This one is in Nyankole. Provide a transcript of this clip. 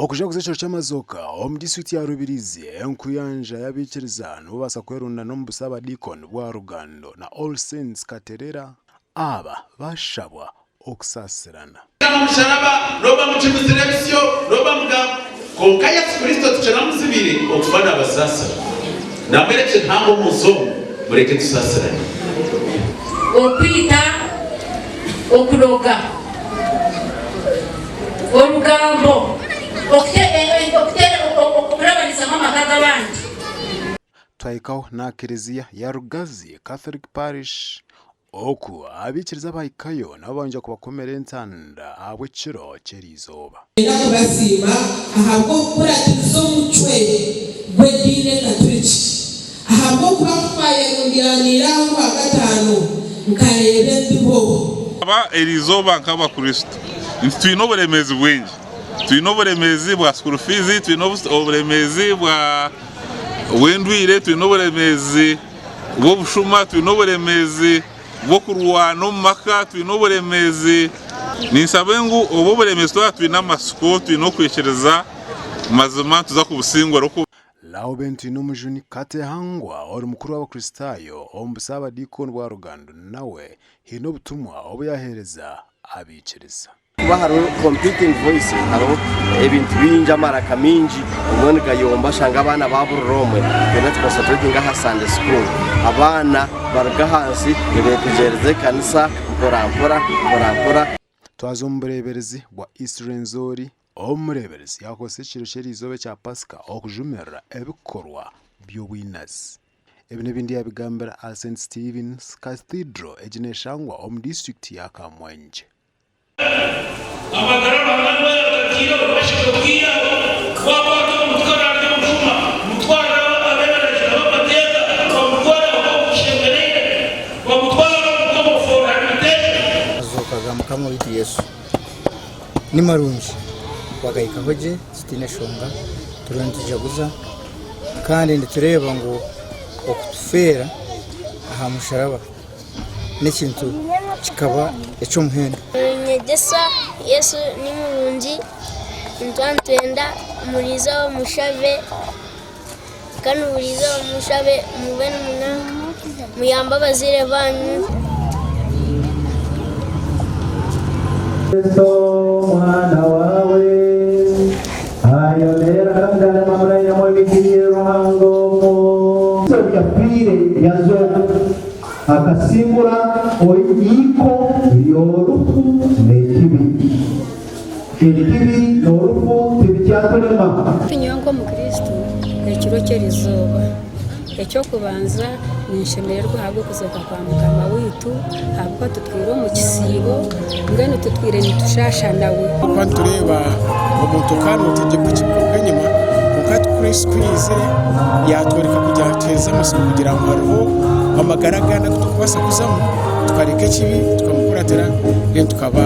Okujaguza ekiro ky'amazooka omu disiturikiti ya Rubirizi, enkuyanja y'abaikiriza nibabaasa kwerundana omu busaabadiikoni bwa Rugando na All Saints Katerera. Aba baashabwa okusaasirana. Aha musharaba noba mukimuzire ebisyo noba mugamba kwonka Yesu Kristo tikiramuzibire okufa nabasaasira. Nambwenu ekirihango omunsi omu mureke tusaasirane. Okwita, okuroga, orugambo, okurabanizamu amaka g'abandi. Twahikaho n'aha kereziya ya Rugazi Catholic Parish Oku abaikiriza abahikayo nabo bangya kubakomera entanda ahabw'ekiro ky'eriizooba. Niinyenda kubasiima ahabw'okukuratiriza omucwe gw'ediini Ekaturiki ahabw'okuba ku twayerundianiire aha Orwakataano nkareeba embibo. Aba eriizooba nk'Abakristo nti twine oburemeezi bwingi. Twine oburemeezi bwa school fees, twine oburemeezi bw'endwaire, twine oburemeezi bw'obushuma, twine oburemeezi bw'okurwana omu maka, twine oburemeezi. Ninsaba ngu obu oburemeezi twaba twine amatsiko, twine okwikiriza, mazima nituza kubusingura. Lauben Twinomujuni Katehangwa ori mukuru w'Abakristaayo omu busaabadiikoni bwa Rugando nawe haine obutumwa obu yaaheereza abaikiriza. Kuba hariho competing voices, hariho ebintu bingi, amaraka mingi, obumwe nigayomba oshanga abaana baburira omwe, twena tu concentratinga aha Sunday school, abaana baruga ahansi nibetegyereza ekanisa mpora mpora, mpora mpora. Twaza omu bureeberezi bwa East Rwenzori, omureeberezi yaakozesa ekiro ky'eriizooba ekya Pasika okujumirira ebikorwa by'obwinazi. Ebi n'ebindi yaabigambira aha St Stephen's Cathedral egi neeshangwa omu disiturikiti ya Kamwengye. Amagara Ruhanga niwe yaagagiireho, basheke kwihaho. Waakwata omuntu karaarya omushuma, mutware abeeberezi ab'amateeka bamutware nk'oku kishemereire, bamutware omu komo for rehabilitation. Amazooka ga Mukama waitu Yesu ni marungi, twagahikaho gye tutaine shonga, turiyo nitujaguza kandi nitureeba ngu okutufeera aha musharaba n'ekintu kikaba eky'omuhendo. Ninyegyesa Yesu ni murungi nituba nitwenda buri izooba mushabe kandi buri izooba mushabe mube muyambe abazaire banyu. Kristo Mwana wawe, ayomera kandi alema mulairamu ebigiri Ruhanga omu. Yesu obu yafiire yazooka, akasingura oiiko ry'orufu n'ekibi. Ekibi n'orufu tibikyatulema. Nyowe nk'omukristo ekiro ky'erizooba eky'okubanza ninshemererwa ahabw'okuzooka kwa mukama waitu ahabw'okuba tutwire omu kisiibo mbwenu tutwire nitushaasha nawe. Ahabw'okuba nitureeba omuntu okaba nootegyekwa ekibi kuruga enyima, kwonka hati Kristo ku yaizire yaatworeka kugira ngu atuheereze amatsiko kugira ngu hariho amagara agandi agu turikubaasa kuzamu tukareka ekibi tukamukuratira then tukaba.